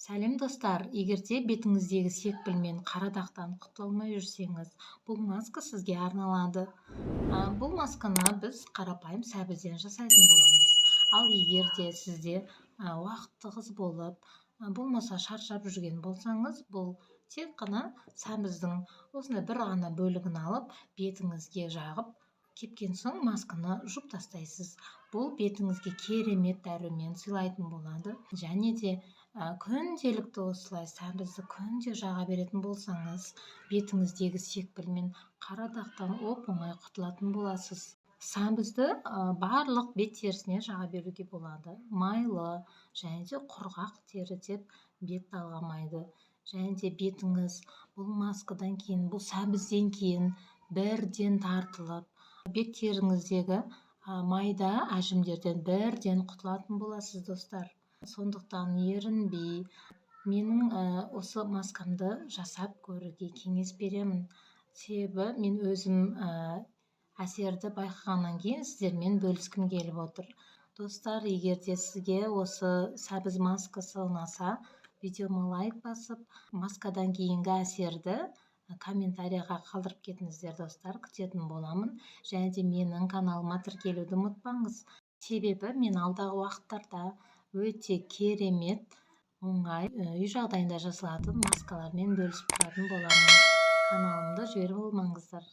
Сәлем, достар! Егер де бетіңіздегі секпіл мен қара дақтан құтыла алмай жүрсеңіз, бұл маска сізге арналады. Бұл масканы біз қарапайым сәбізден жасайтын боламыз. Ал егер де сізде уақыт тығыз болып, болмаса шаршап жүрген болсаңыз, бұл тек қана сәбіздің осындай бір ғана бөлігін алып, бетіңізге жағып, кепкен соң масканы жуып тастайсыз. Бұл бетіңізге керемет дәрумен сыйлайтын болады. Және де күнделікті осылай сәбізді күнде жаға беретін болсаңыз, бетіңіздегі секпіл мен қара дақтан оп оңай құтылатын боласыз. Сәбізді барлық бет терісіне жаға беруге болады. Майлы және де құрғақ тері деп бет талғамайды. Және де бетіңіз бұл маскадан кейін, бұл сәбізден кейін бірден тартылып, бет теріңіздегі майда әжімдерден бірден құтылатын боласыз, достар. Сондықтан ерінбей менің осы маскамды жасап көруге кеңес беремін, себебі мен өзім әсерді байқағаннан кейін сіздермен бөліскім келіп отыр. Достар, егер де сізге осы сәбіз маскасы ұнаса, видеома лайк басып, маскадан кейінгі әсерді комментарийға қалдырып кетіңіздер, достар, күтетін боламын. Және де менің каналыма тіркелуді ұмытпаңыз, себебі мен алдағы уақыттарда өте керемет, оңай, үй жағдайында жасалатын маскалармен бөлісіп тұратын боламын. Каналымды жіберіп алмаңыздар.